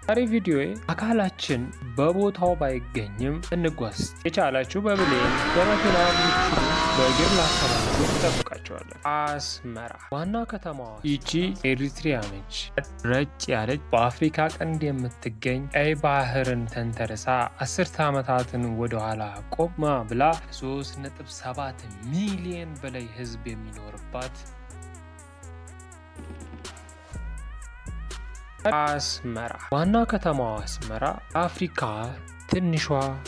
ዛሬ ቪዲዮዬ አካላችን በቦታው ባይገኝም እንጓዝ። የቻላችሁ በ plane፣ በመኪና፣ ብትችሉ በእግር ላሰባችሁ እንጠብቃቸዋለን። አስመራ ዋና ከተማዋ ይቺ ኤሪትሪያ ነች። ረጭ ያለች በአፍሪካ ቀንድ የምትገኝ ቀይ ባህርን ተንተርሳ 10 ዓመታትን ወደኋላ ቆማ ብላ 3.7 ሚሊዮን በላይ ህዝብ የሚኖርባት አስመራ ዋና ከተማዋ አስመራ አፍሪካ ትንሿ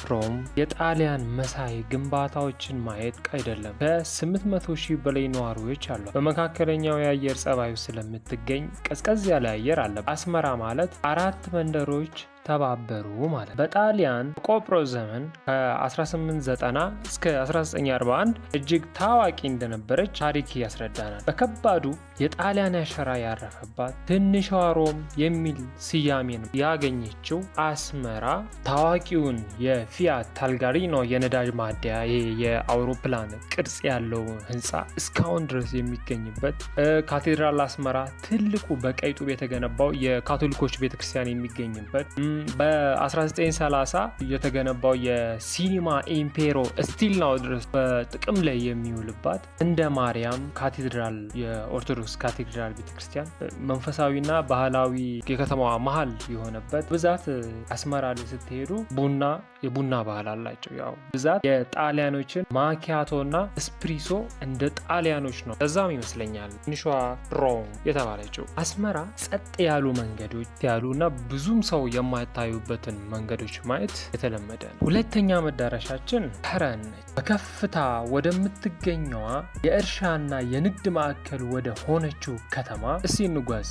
ሮም የጣሊያን መሳይ ግንባታዎችን ማየት አይደለም። ከ800 ሺህ በላይ ነዋሪዎች አሉ። በመካከለኛው የአየር ጸባዩ ስለምትገኝ ቀዝቀዝ ያለ አየር አለ። አስመራ ማለት አራት መንደሮች ተባበሩ ማለት። በጣሊያን ቆጵሮስ ዘመን ከ1890 እስከ 1941 እጅግ ታዋቂ እንደነበረች ታሪክ ያስረዳናል። በከባዱ የጣሊያን አሻራ ያረፈባት ትንሿ ሮም የሚል ስያሜን ያገኘችው አስመራ ታዋቂውን የፊያት ታልጋሪኖ የነዳጅ ማደያ፣ ይሄ የአውሮፕላን ቅርጽ ያለው ህንፃ እስካሁን ድረስ የሚገኝበት፣ ካቴድራል አስመራ ትልቁ በቀይ ጡብ የተገነባው የካቶሊኮች ቤተክርስቲያን የሚገኝበት፣ በ1930 የተገነባው የሲኒማ ኢምፔሮ still now ድረስ በጥቅም ላይ የሚውልባት እንደ ማርያም ካቴድራል የኦርቶዶክስ ካቴድራል ቤተክርስቲያን መንፈሳዊና ባህላዊ የከተማዋ መሀል የሆነበት። ብዛት አስመራ ላይ ስትሄዱ ቡና የቡና ባህል አላቸው። ያው ብዛት የጣሊያኖችን ማኪያቶና እስፕሪሶ እንደ ጣሊያኖች ነው። ለዛም ይመስለኛል ትንሿ ሮም የተባለችው። አስመራ ጸጥ ያሉ መንገዶች ያሉ እና ብዙም ሰው የማይታዩበትን መንገዶች ማየት የተለመደ ነው። ሁለተኛ መዳረሻችን ከረን ነች። በከፍታ ወደምትገኘዋ የእርሻና የንግድ ማዕከል ወደ ሆነችው ከተማ እስቲ እንጓዝ።